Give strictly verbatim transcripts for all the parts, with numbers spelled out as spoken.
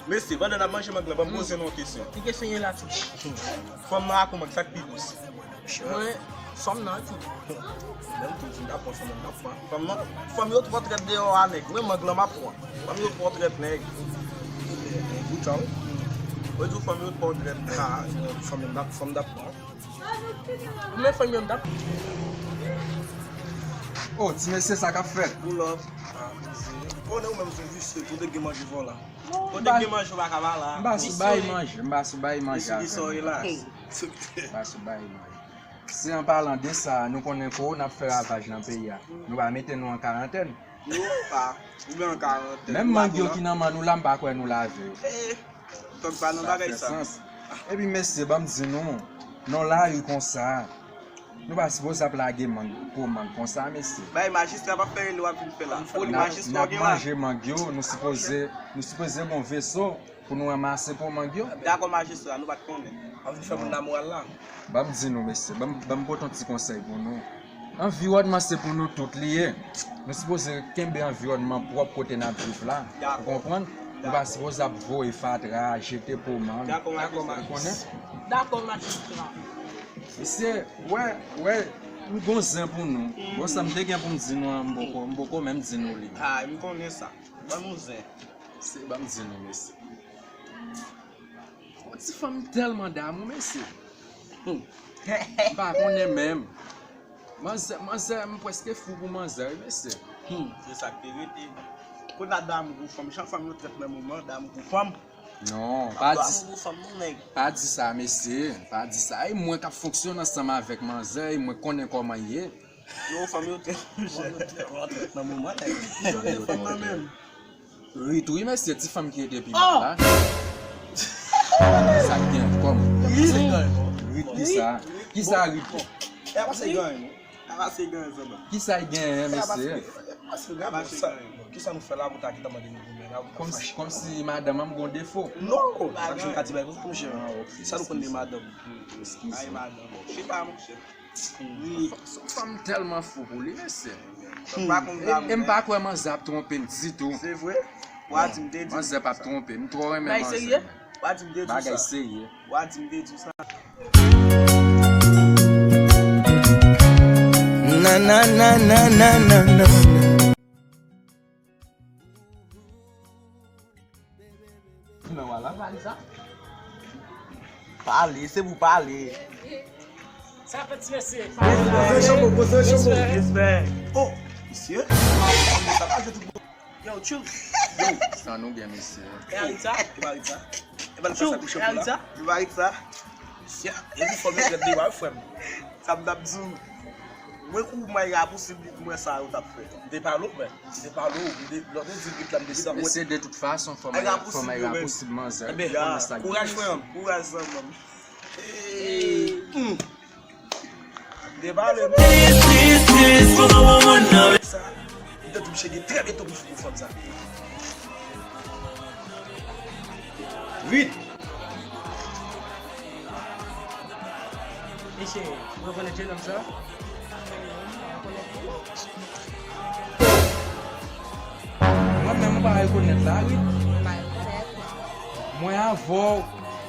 Mesye, pandan n ap manje mang lan, ban m poze nou yon kesyon. Ki kesyon ye la tou? Fanm nan ak yon mang, sa k pi dous? Mwen, fanm nan tou. Menm tou di m ta pran fanm nan, m ta pran. Fanm nan, fanm yo twò trèt deyò a nèg. Mwen mang lan m ap pran. Fanm yo twò trèt nèg. Good job. Mwen di w fanm yo twò trèt. Ah, fanm nan, fanm nan, men fanm yo m t ap. Oh, ti mesye, sa k ap fèt? Pull up. Ah, konnen ou menm se visye, kote gen manje vòlè? Kote gen manje ou pa ka ba la? M pa sou bay manje, m pa sou bay manje avè nou. M pa sou bay manje. Si an palan de sa, nou konnen kowona ap fè ravaj nan peyi a. Nou pa mete nou an karantèn. Nou pa. Ou byen an karantèn. Menm mang yo ki nan men nou la, m pa kwè nou lave yo. Tòg pa nan bagay sa. Epi mesye, ban m di nou, nan lari konsa, nou pa sipoze ap lage mang, po mang konsa, mesye. Bay majistra pa fè rele w ap vin fè la. Foli majistra gen la. N ap manje mang yo, nou sipoze, nou sipoze gon veso pou nou ranmase po mang yo. Dakò majistra, nou pa t konnen. W ap vin fè moun lamoral la. Ban m di nou, mesye, ban m, ban m pote yon ti konsèy pou nou. Anviwònman se pou nou tout li ye. Nou sipoze kenbe anviwònman pwòp kote n ap viv la. Ou konprann? Nou pa sipoze ap voye fatra, jete po mang. Ou konnen? Dakò, majistra. Mesye, wè, wè, m gon zen pou nou. Bon, sa m te gen pou m di nou an, m poko, m poko menm di nou li. Ah, m konnen sa. Ban nou zen. Se ban m di nou, mesye. Yon ti fanm tèlman damou, mesye. Hmm. M pa konnen menm. Manzè, manzè, m prèske fou pou manzè, wi, mesye. Hmm. Se sa k te rete. Kounye a damou pou fanm, jan fanm yo trèt nan moman, damou pou fanm. Non, pa di, damou pou fanm, non, nèg. Pa di sa, mesye. Pa di sa. E mwen k ap fonksyone ansanm avèk manzè, e mwen konnen kòman l ye. Non, fanm yo trèt, fanm yo trèt nan moman, nèg. Fanm nan menm. Rit, wi, mesye, ti fanm ki rete pi mal la. Sa k gen, kòman? Rit, rit ki sa? Ki sa rit? E pa se ganyen, non. E pa se ganyen, zanmi. Ki sa l genyen, mesye? Ki sa nou fè la pou ta ki ta mande nou goumen la? Kòmsi, kòmsi madanm an gon defo? Non, sa k jan ka di bagay konsa, monchè. Sa nou konn de madanm? Eskize. Ay, madanm. Chita, monchè. Son fanm tèlman fou pou li, mesye. E m pa kwè manzè ap twonpe m ditou. Se vre? Wa di m te di. Manzè p ap twonpe m. M twò renmen manzè. Bagay serye? Wa di m te di w sa. Bagay serye. Wa di m te di w sa. Na, na, na. Ki nan wa la? Pale, se pou pale. Sa fè ti mesye. Poze chanpo, poze chanpo. Respè. Oh, mesye. Yo, tchou. Yo. San nou gen, mesye. E Arita? E Arita? E pa l fè sa pou chanpo la? E Arita? Mesye, e pou fò m yo trèt de wa, frè m. Sa m t ap di w. Mwen kou may rapousib li pou mwen sa yo t ap fè. M te pale w, men. M te pale w, m te, lè w te di rit la, m te santi mwen. Mesye, de tout fason, fò may, fò may rapousib manzè. Ebyen, kouraj, frè m. Kouraj, zanmi m. Hmm. M te pale w. Tris, tris, tris, pou nou moun nan. Sa, m te di misye gen trè byen tou pou fanm sa. Rit. Mesye, ou rekonèt jennonm sa? Mwen menm, ou pa rekonèt la, wi. Mwen avè w,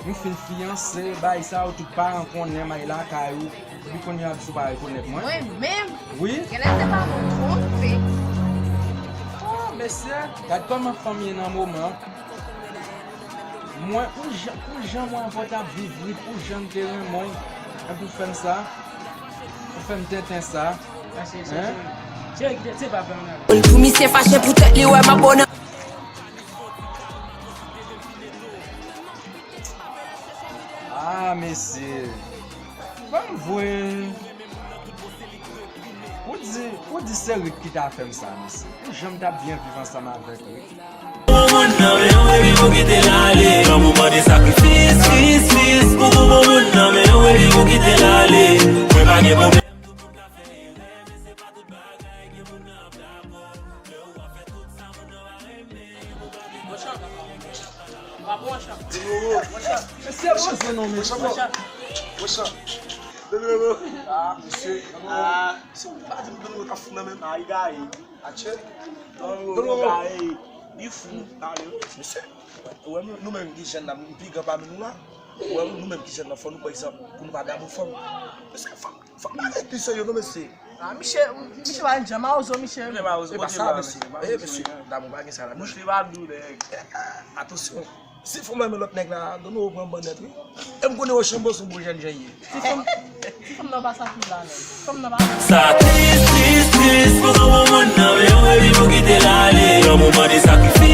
nou fin fiyanse, bagay sa yo, tout paran konnen, m al lakay ou. Epi kounye a, w ap di w pa rekonèt mwen? Mwen menm? Wi. Genlè se pa mwen twonpe. Oh, mesye, gad kòman fanm ye nan moman. Mwen, pou jan, pou jan mwen avè w t ap viv, wi, pou jan m te renmen w, epi w fè m sa, ou fè m tenten sa. Hein? Pou misye fache poutèt li wè m ap bonnen. Ah, mesye. Ban m voye. Ou di, ou di se Rit ki ta fè m sa, mesye. Pou jan m t ap byen viv ansanm avèk Rit. Pou moun nan, men yon epi pou kite l ale. Lanmou mande sakrifis, fis, fis. Pou, pou, pou moun nan, men yon epi pou kite l ale. Mwen pa gen pwoblèm, tout moun ka fè erè, men se pa tout bagay ke moun nan ap dakò. Lè ou ap fè tout sa moun nan pa renmen, ou pa gen pwoblèm. Mesye, poze non, mesye. Ah, mesye. Ah, si ou pa di m Donlo ka fou nan men. Ay, gaye. Atchè. Donlo, gaye. Li fou. Pale wi. Mesye, ou wè nou, nou menm ki jèn nan, nou pi gran pami nou la. Ou wè nou menm ki jèn nan, fò nou pran egzanp pou nou pa damou fanm. Mesye, fanm, fanm pa gen pi serye non, mesye. Ah, miche, miche pa gen djan mawozo, miche. Miche mawozo, e pa sa, mesye. E, mesye, damou pa gen sa la. Bouch li pa dou, nèg. Atansyon. Si fanm nan renmen lòt nèg la, donn ou pran bannèt, wi. E m konnen Rochambeau se yon bon jèn jan ye. Si fanm, si fanm nan pa sakriv la, nèg. Fanm nan pa. Sa tris, tris, tris pou granmoun nan, men yon revi pou kite l ale. Granmoun mande sakrifis.